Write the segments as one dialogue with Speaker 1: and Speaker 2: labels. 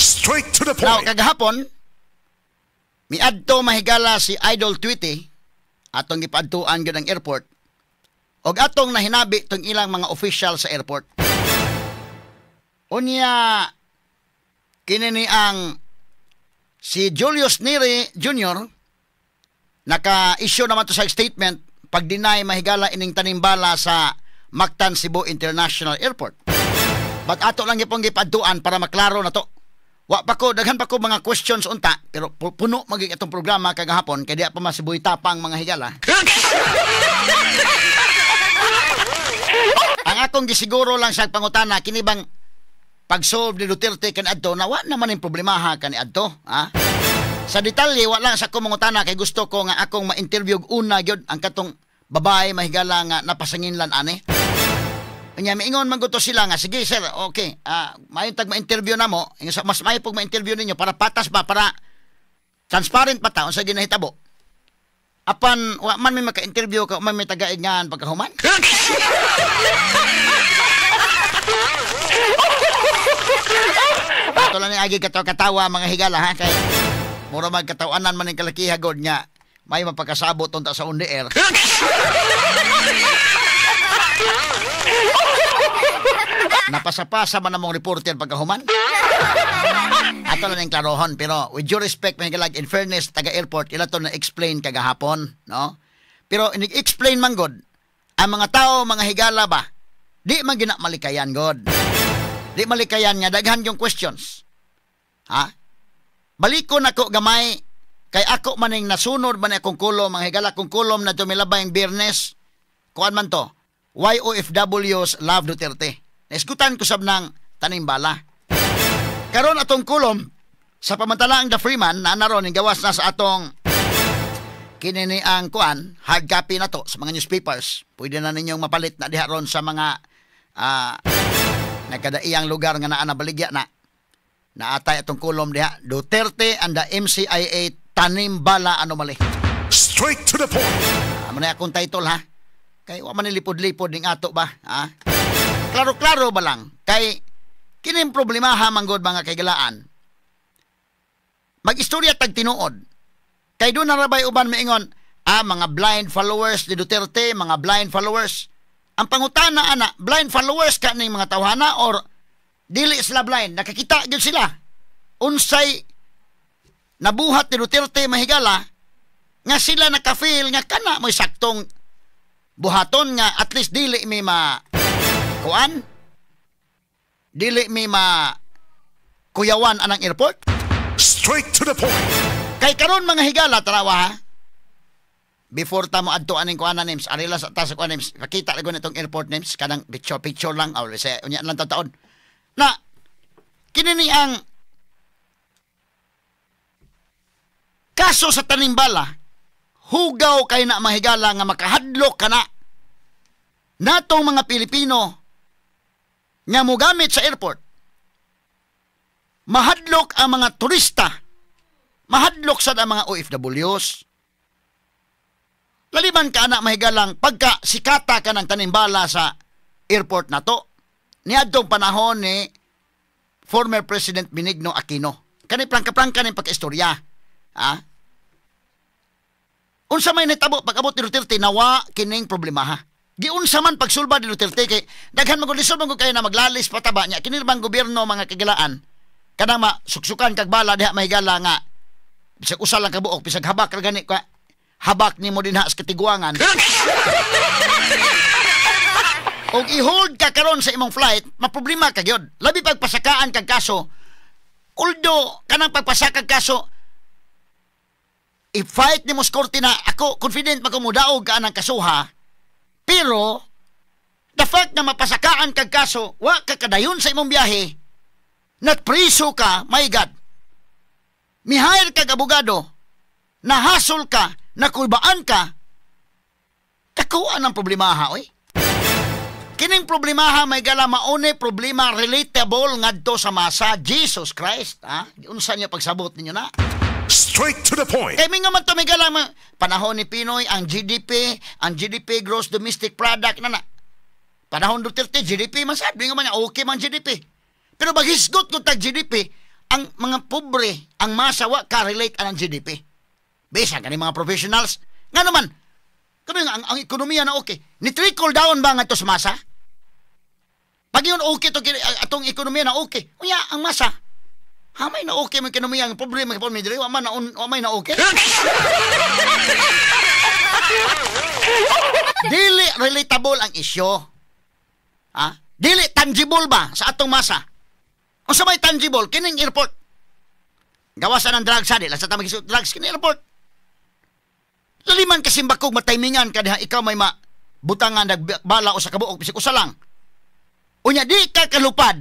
Speaker 1: Straight to the
Speaker 2: Now,
Speaker 1: point.
Speaker 2: Kagahapon, miadto, mahigala, si Idol Tweety, atong gipaadtuan gyud ang airport, og atong nahinabi tong ilang mga official sa airport. Unya, kini ni ang si Julius Neri Jr., naka-issue naman to sa statement pag-deny, mahigala, ining tanimbala sa Mactan Cebu International Airport. But ato lang ipong gipadtuan para maklaro na to. Wa pa ko, daghan pa ko mga questions unta, pero puno magig itong programa kagahapon kay di pa masibuy tapang, mga higala. Ang akong gisiguro lang sa pangutana, kini bang pag-solve ni Duterte kaniadto na wa naman yung problemaha kaniadto, ha? Sa detalye wa lang sa akong mangutana kay gusto ko nga akong ma-interview una gyud ang katong babae, mahigala, nga napasanginlan ani. Nya miingon man gud to sila nga sige sir, okay, maayo tag ma-interview namo, ingon sa mas maayo pug ma-interview ninyo para patas ba, para transparent pa ta unsa ginahitabo. Apan wa man may maka-interview ka, man may tagaig ngan pagkahuman. Ato lang ni agi katawa mga higala ha, kay mura magkatawanan man ning kalakiha god nga may mapakasabot unta sa on the air. Napasapasa man among reporter pagkahuman. Ato lang ning klarohon, pero with due respect, mga higala, in fairness taga airport ila to na explain kagahapon, no? Pero inig-explain man god ang mga tao, mga higala ba, di man gina malikayan god. Di malikayan nga daghan yung questions. Ha? Baliko nako gamay kay ako maning nasunod man akong kulom, mga higala, akong kulom na tumilabay ang Biyernes. Kuan man to, YOFWs Love Duterte. Naisgutan ko sab ng tanimbala. Karon atong kulom sa pamantalaang The Freeman na naron ning gawas na sa atong kini ni ang kuan hard copy na to sa mga newspapers. Pwede na ninyong mapalit na diha ron sa mga nagkadaiyang lugar nga naa na baligya na. Naatay atong kulom diha, Duterte and the MCIA Tanimbala Anomaly.
Speaker 1: Straight to the point.
Speaker 2: Amo na akong title ha. Kay wa man nilipod-lipod ning ato ba, ha? Klaro-klaro ba lang kay kining problemaha man gud, mga kaigalaan. Mag-istorya tag tinuod. Kay doon na rabay uban maingon, mga blind followers ni Duterte, mga blind followers. Ang pangutana ana, blind followers ka ning mga tawhana or dili sila blind, nakakita gyud sila. Unsay nabuhat ni Duterte, mahigala, nga sila naka-feel nga kana mo'y saktong buhaton nga at least dili mi ma kuan, dili mi ma kuyawan anang airport.
Speaker 1: Straight to the point.
Speaker 2: Kay karon, mga higala, tarawa ha. Before ta mo adto aning kuan names, arila sa ta sa kuan names, pakita lang itong airport names kanang picture picture lang aw sa unya lang taon. Na kini ni ang kaso sa tanimbala, hugaw kay na, mahigala, nga makahadlok ka na natong mga Pilipino nga mogamit sa airport. Mahadlok ang mga turista. Mahadlok sad ang mga OFWs. Laliman ka na, mahigalang, pagka sikata ka ng tanimbala sa airport na to. Niadtong panahon ni former President Benigno Aquino. Kani prangka-prangka ning pagkaistorya. Ha? Unsa may nitabo pag-abot ni Duterte, nawa kining problema ha. Giunsa man pagsulba ni Duterte kay daghan man gud, lisod man gud kayo na maglalis pataba niya kini bang gobyerno, mga kagilaan, kanang masuksukan kag bala diha, mahigala, nga bisag usa lang ka buok, bisag habak ra gani ka, habak nimo dinha sa katiguangan. Og i-hold ka karon sa imong flight, maproblema ka gyud. Labi pagpasakaan kag kaso. Although kanang pagpasaka kaso, i-fight nimo sa korte na ako confident pa ko modaog ka anang kasuha. Pero the fact na mapasakaan kag kaso, wa ka kadayon sa imong biyahe, natpriso ka, my God. Mihire kag abogado, nahasol ka, nakulbaan ka, kakuha ng problemaha, oy. Kining problemaha may gala maune problema relatable ngadto sa masa Jesus Christ, ha? Unsa niya pagsabot ninyo na?
Speaker 1: Straight to the point.
Speaker 2: Kay minga man to may gala panahon ni Pinoy ang GDP, ang GDP, gross domestic product na na. Panahon Duterte GDP man sad, minga man niya okay man GDP. Pero maghisgot ko tag GDP, Ang mga pobre, ang masa wa ka-relate anang GDP. Bisan kani mga professionals. Nga naman, kami nga, ang ekonomiya na okay. Ni trickle down ba nga to sa masa? Pag yun okay to, atong ekonomiya na okay. Unya, ang masa, hamay na okay mo ekonomiya, ang problema kay diri, wa man na, wa may na okay. Dili relatable ang isyo. Ha? Dili tangible ba sa atong masa? Unsa may tangible kining airport? Gawasan ang drugs ha, di lang sa tamang drugs kini airport. Laliman kasi bakog mataymingan ka diha ikaw may mabutangan nagbala o sa kabuok bisag usa lang. Unya di ka kalupad.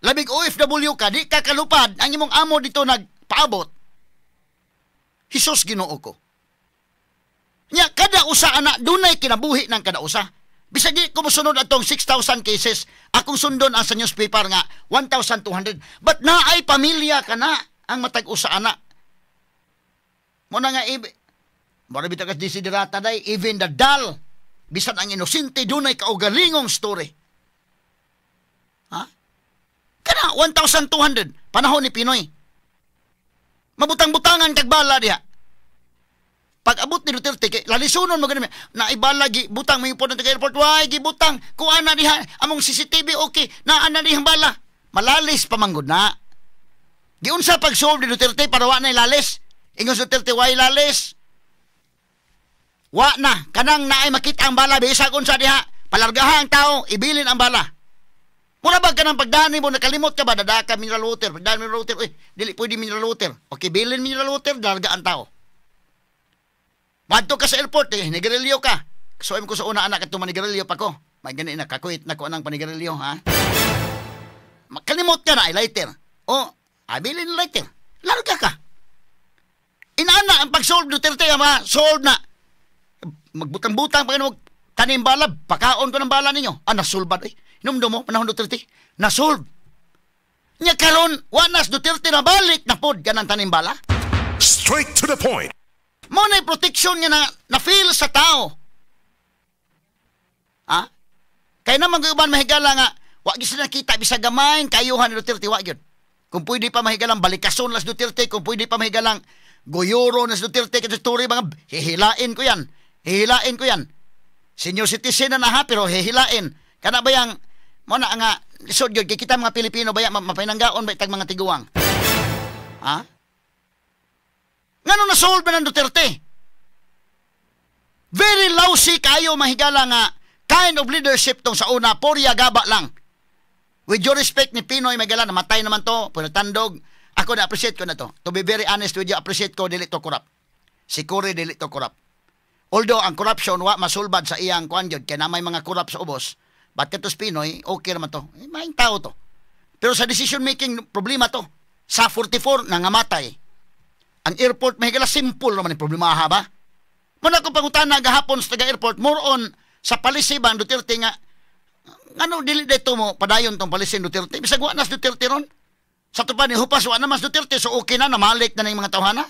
Speaker 2: Labig OFW ka, di ka kalupad. Ang imong amo dito nagpaabot. Hesus Ginoo ko. Nya kada usa ana dunay kinabuhi ng kada usa. Bisag di ko mosunod atong 6,000 cases, akong sundon ang sa newspaper nga 1,200. But naay pamilya ka na ang matag usa ana. Mo na nga mura bitaw kas desiderata day, even the dull, bisan ang inosente dunay kaugalingong story. Ha? Kana 1,200 panahon ni Pinoy. Mabutang-butangan kag bala diha. Pag abot ni Duterte kay lalisunon mo ganun na ibala gi butang may po taga airport, why gibutang kuan na diha among CCTV, okay naa na dihang bala. Malalis pa manggod na. Giunsa pag solve ni Duterte para wa na lalis? Ingon si Duterte, why lalis? Wa na kanang naay makita ang bala bisag unsa diha, palargaha ang tao, ibilin ang bala. Mura ba kanang pagdani mo nakalimot ka ba dadaka mineral water, pagdani mineral water, uy, dili pwede mineral water. Okay, bilin mineral water, larga ang tao. Madto ka sa airport, eh, nigarilyo ka. So, ko sa una anak at manigarilyo pa ko. May gani na, kakuit na ko anang panigarilyo, ha? Makalimot ka na, ay lighter. O, abilin lighter. Larga ka. Inaana, ang pag-solve Duterte, ama, solve na. Magbutang-butang pa kayo, tanim bala, pakaon ko ng bala ninyo. Ah, nasolve ba? Eh, inumdo mo, panahon Duterte, nasolve. Nya karon, wanas Duterte na balik na pod ganang tanim bala.
Speaker 1: Straight to the point.
Speaker 2: Mo na protection nga na feel sa tao. Ha? Kaya naman uban mahigala nga wa gyud sila nakita bisag gamay kayuhan ni Duterte, wa gyud. Kung pwede pa mahigalang balikason las Duterte, kung pwede pa mahigalang guyuro nas Duterte kay story mga hihilain ko yan. Hihilain ko yan. Senior citizen na ha, pero hihilain. Kana ba yang mo na nga lisod gyud kay kita mga Pilipino baya mapainanggaon ba itag mga tiguang. Ha? Ngano na solve na ng Duterte? Very lousy kayo mahigala nga kind of leadership tong sa una, porya gaba lang. With your respect ni Pinoy mahigala, namatay naman to, punatandog. Ako na appreciate ko na to. To be very honest with you, appreciate ko dili to corrupt. Si Cory dili to corrupt. Although ang corruption wa masulbad sa iyang kuan gyud kay na may mga corrupt sa ubos, but katos Pinoy okay naman to. Eh, maayong tao to. Pero sa decision making problema to. Sa 44 nangamatay. Ang airport mahigala simple naman ang problema ha ba? Muna ko pangutana gahapon sa taga airport more on sa policy ba ang Duterte nga ngano dili dito mo padayon tong policy Duterte bisag wa nas Duterte ron. Sa tupan ni hupas wa na mas Duterte so okay na namalik na ning mga tawhana.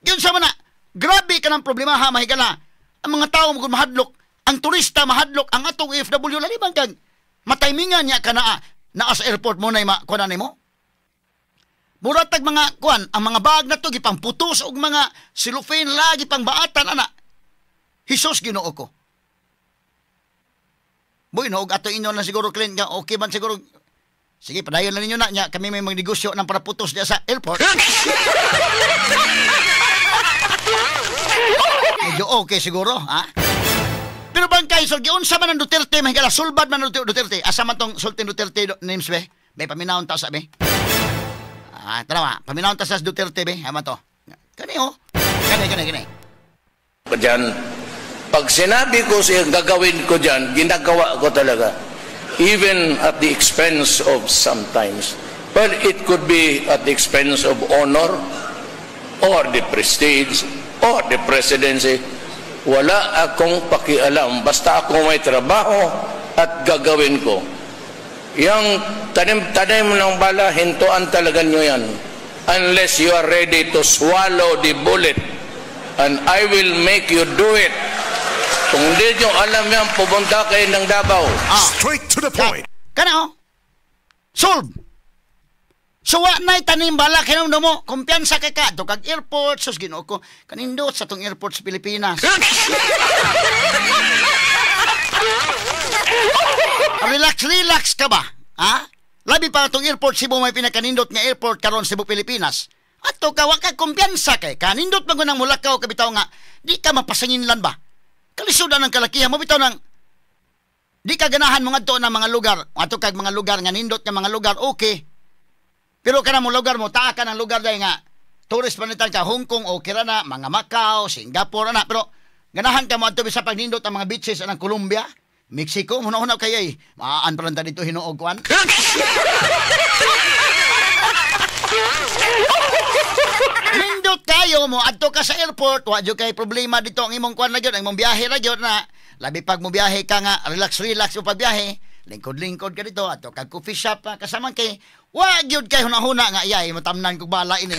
Speaker 2: Yun sa mana, grabe ka ng problema ha mahigala. Ang mga tao mo mahadlok, ang turista mahadlok, ang atong OFW laliban kag mataymingan niya ka naa naa sa airport mo na kuan nimo. Muratag mga kuan, ang mga bag na to gipangputos og mga cellophane lagi pang baatan ana. Hesus Ginoo ko. Boy, no, og ato inyo na siguro client nga okay man siguro. Sige, padayon lang ninyo na nya kami may magnegosyo ng paraputos diya sa airport. Medyo okay siguro, ha? Pero bangkay, so giunsa man ang Duterte, mahigala sulbad man ang Duterte. Asa man tong sultin Duterte names be? May paminawon ta sa be. Ah, tara, paminawon ta sa Duterte be. Ama to. Kani oh. Kani kani kani.
Speaker 3: Diyan, pag sinabi ko siya gagawin ko diyan, ginagawa ko talaga. Even at the expense of sometimes. But it could be at the expense of honor or the prestige or the presidency. Wala akong pakialam. Basta ako may trabaho at gagawin ko. Yang tanim-tanim ng bala, hintuan talaga nyo yan. Unless you are ready to swallow the bullet. And I will make you do it. Kung hindi nyo alam yan, pupunta kayo ng Davao.
Speaker 1: Straight to the point.
Speaker 2: Kana oh. Solve. So wa na'y tanimbala kinumdum mo, kumpiyansa ka to kag airport, sus Ginoo ko, kanindot sa tong airport sa Pilipinas. Relax, relax ka ba? Ha? Labi pa itong airport Cebu may pinakanindot nga airport karon Cebu, Pilipinas. Ato ka wa ka kumpiyansa kay kanindot man nang mulakaw ka bitaw nga di ka mapasanginlan ba? Kalisudan ang kalakihan mo bitaw nang di ka ganahan mo ngadto ng mga lugar. Ato kag mga lugar nga nindot nga mga lugar, okay. Pero kana mo lugar mo taa ka ng lugar dai nga tourist panitan ka Hong Kong okay ra na, mga Macau, Singapore na, pero ganahan ka mo adto bisa pagnindot ang mga beaches anang Colombia, Mexico, muna-una kay ay maaan pa lang ta dito hinuog kuan. Nindot kayo mo adto ka sa airport, wa jud kay problema dito ang imong kuan na gyud, ang imong biyahe ra gyud na. Labi pag mo biyahe ka nga relax relax mo pagbiyahe, lingkod-lingkod ka dito adto kag coffee shop kasama kay wa gyud kay hunahuna nga iyay matamnan kog bala ini.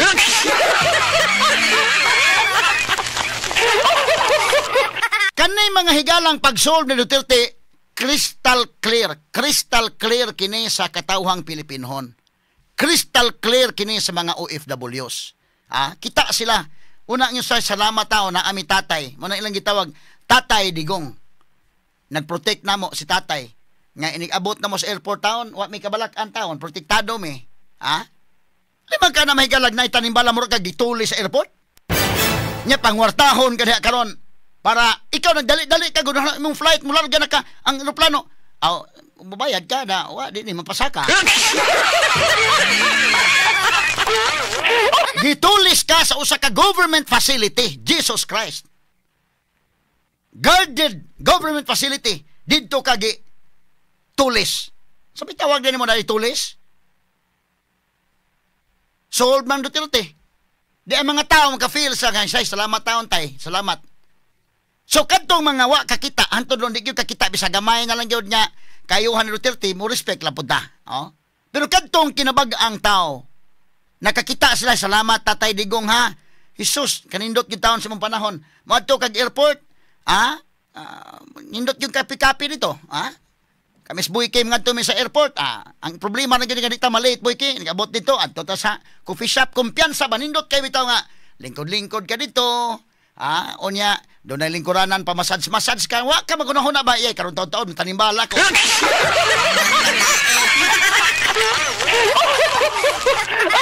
Speaker 2: Kanay mga higalang pag-solve ni Duterte, crystal clear kini sa katawhang Pilipinhon. Crystal clear kini sa mga OFWs. Ah, kita sila. Una nyo sa salamat tao na ami tatay. Muna ilang gitawag, Tatay Digong. Nagprotect namo si tatay. Nga inigabot na mo sa airport town, wa mi kabalak-an taon, protektado mi. Ha? Limang ka na mahigalag na itanimbala mo kag gituli sa airport? Nya pangwartahon ka diha karon para ikaw nagdali-dali ka gud imong flight mo larga na ka ang eroplano. Aw, mubayad ka na, wa di ni mapasaka. Gitulis ka sa usa ka government facility, Jesus Christ. Guarded government facility didto ka gi tulis. Sabi tawag din mo na itulis? Solve man Duterte. Di ang mga tao maka-feel sa nga, salamat taon tay, salamat. So kadtong mga wa kakita, hantod lang di gyud kakita bisag gamay na lang gyud nga kayuhan ni Duterte, mo respect lang pud ta. Oh? Pero kadtong kinabag-ang tao, nakakita sila, salamat Tatay Digong ha. Jesus, kanindot gyud taon sa mong panahon. Moadto kag airport, ha? Nindot yung kapi-kapi dito, ha? Kamis Boyke ngadto mi sa airport, ah, ang problema na gyud nga dita malate Boyke, nagabot dito adto ta sa coffee shop, kumpiyansa ba nindot kay bitaw nga lingkod-lingkod ka dito. Ah, unya dunay lingkuranan pa massage-massage ka, wa ka magunahon na ba iyay karon taon-taon tanimbala ko.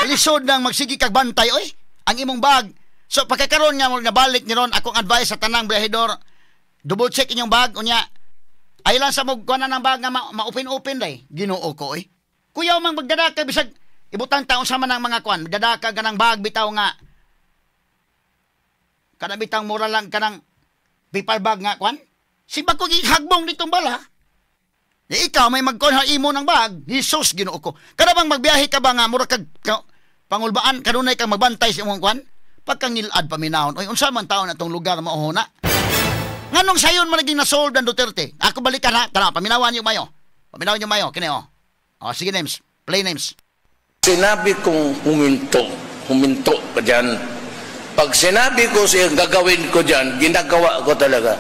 Speaker 2: Lisod nang magsigi kag bantay oy ang imong bag. So pagkakaron nga mo nabalik ni ron, akong advice sa tanang biyahedor, double check inyong bag unya. Ay lang sa mo kuha na ng bag nga ma-open-open day. Ginoo ko oy. Kuyaw mang magdadaka bisag ibutang taon sama ng mga kuan, magdadaka ka ng bag bitaw nga kada bitang mura lang kanang paper bag nga kuan. Sibag ko gihagbong ditong bala. E ikaw may magkuan ha imo ng bag. Jesus, Ginoo ko. Kada bang magbiyahe ka ba nga mura kag pangulbaan kanunay kang magbantay sa imong kuan? Pagkangilad paminahon. Oy, unsa man taon atong lugar maohona? Nganong sayon man naging nasolve ang Duterte? Ako balikan ha. Tara, paminawan niyo mayo. Paminawan niyo mayo. Kini oh. Oh, sige names. Play names.
Speaker 3: Sinabi kong huminto. Huminto ka dyan. Pag sinabi ko siya gagawin ko dyan, ginagawa ko talaga.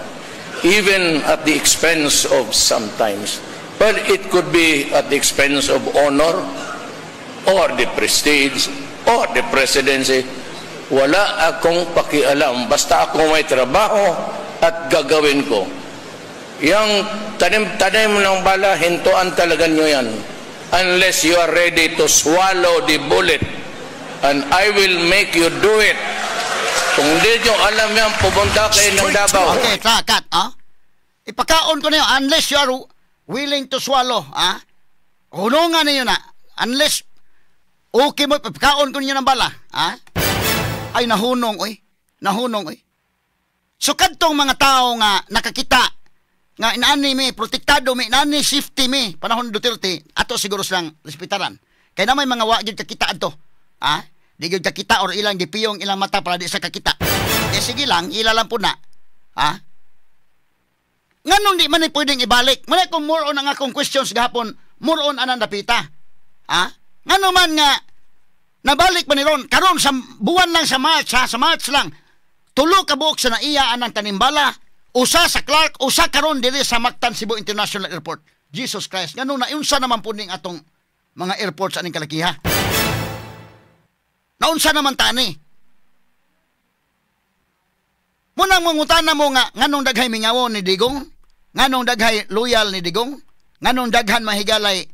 Speaker 3: Even at the expense of sometimes. Well, it could be at the expense of honor or the prestige or the presidency. Wala akong pakialam. Basta ako may trabaho at gagawin ko. Yang tanim-tanim ng bala, hintuan talaga nyo yan. Unless you are ready to swallow the bullet. And I will make you do it. Kung hindi nyo alam yan, pumunta kayo ng Davao.
Speaker 2: Okay, cut, ah? Ipakaon ko na yun, unless you are willing to swallow, ah? Hunungan ninyo na, unless okay mo, ipakaon ko ninyo ng bala, ah? Ay, nahunong, oy. Nahunong, oy. So, kadtong mga tao nga nakakita, nga inaani mi, protektado mi, inaani safety mi, panahon Duterte, ato siguro silang respetaran. Kaya na may mga wa gyud kakita ato, ah? Di gyud kakita or ilang gipiyong ilang mata para di sa kakita. Eh sige lang, ila lang po na. Ha? Nganong di man ni pwedeng ibalik? Muna kung more on ang akong questions gahapon, more on anang dapita. Ha? Ngano man nga nabalik pa ni ron, karon sa buwan lang sa March, ha? Sa March lang, tulo ka buok sa naiya anang tanimbala, usa sa Clark, usa karon diri sa Mactan Cebu International Airport. Jesus Christ, ngano na unsa naman po ning atong Mga airports aning kalakiha. Naunsa naman tani? Munang mangutana mo nga nganong daghay mingawon ni Digong, nganong daghay loyal ni Digong, nganong daghan mahigalay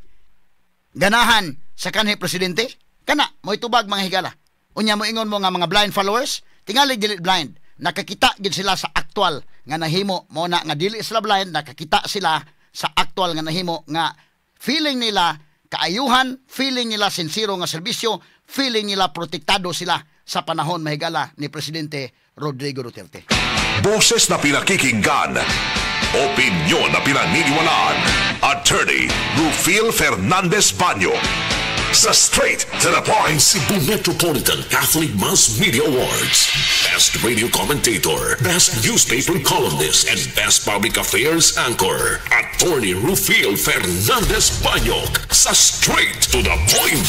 Speaker 2: ganahan sa kanhi presidente? Kana, mo'y tubag, mga higala. Unya mo ingon mo nga mga blind followers, tingali dili blind. Nakakita gid sila sa aktual nga nahimo mo na nga dili sila blind, nakakita sila sa aktual nga nahimo nga feeling nila kaayuhan, feeling nila sincero nga serbisyo, feeling nila protektado sila sa panahon, mahigala, ni Presidente Rodrigo Duterte.
Speaker 1: Boses na pinakikinggan. Opinyon na pinaniniwalaan. Attorney Rufil Fernandez Banyo. Sa Straight to the Point.
Speaker 4: Cebu Metropolitan Catholic Mass Media Awards. Best Radio Commentator, Best Newspaper Columnist, and Best Public Affairs Anchor. Attorney Rufil Fernandez Banyok sa Straight to the Point.